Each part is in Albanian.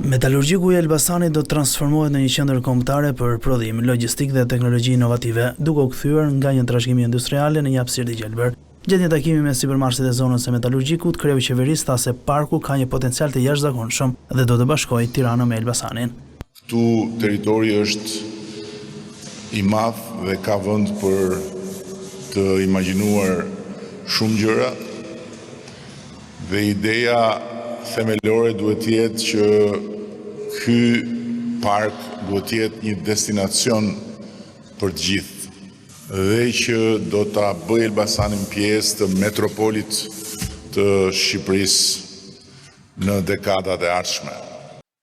Metalurgjiku i Elbasanit do të transformohet në një qendër kombëtare për prodhim, logjistikë dhe teknologji inovative, duke u kthyer nga një trashëgimi industriale në një hapësirë të gjelbër. Gjatë një takimi me sipërmarrësit e zonës së Metalurgjikut, kreu i qeverisë tha se parku ka një potencial të jashtëzakonshëm dhe do të bashkojë Tiranën me Elbasanin. Këtu territori është i madh dhe ka vend për të imagjinuar shumë gjëra dhe ideja themelore duhet të jetë që ky park duhet të jetë një destinacion për të gjithë dhe që do ta bëjë Elbasanin pjesë të metropolit të Shqipërisë në dekadat e ardhshme.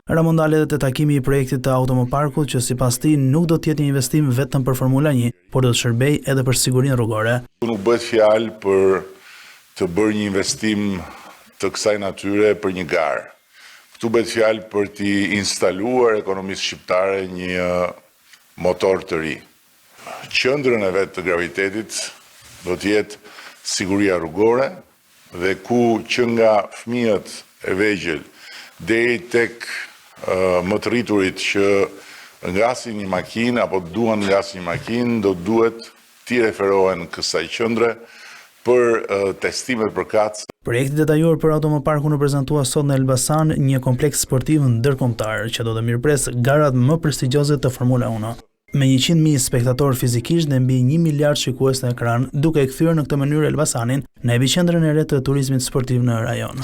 Rama u ndal edhe te takimi i projektit të automoparkut që sipas tij nuk do të jetë një investim vetëm për Formula një, por do të shërbejë edhe për sigurinë rrugore. Këtu nuk bëhet fjalë për të bërë një investim të kësaj natyre për një garë. Këtu bëhet fjalë për t'i instaluar ekonomisë shqiptare një motor të ri. Qendrën e vet të gravitetit do të jetë siguria rrugore, dhe ku që nga fëmijët e vegjël deri tek më të rriturit që ngasin një makinë apo duan të ngasin një makinë do duhet t'i referohen kësaj qendre për testimet përkatëse. Projekti i detajuar për Automoparkun u prezantua sot në Elbasan, një kompleks sportiv ndërkombëtar që do të mirëpresë garat më prestigjioze të Formula Uno. Me 100.000 spektatorë fizikisht dhe mbi 1 miliard shikues në ekran, duke e kthyer në këtë mënyrë Elbasanin në epiqendrën e re të turizmit sportiv në rajon.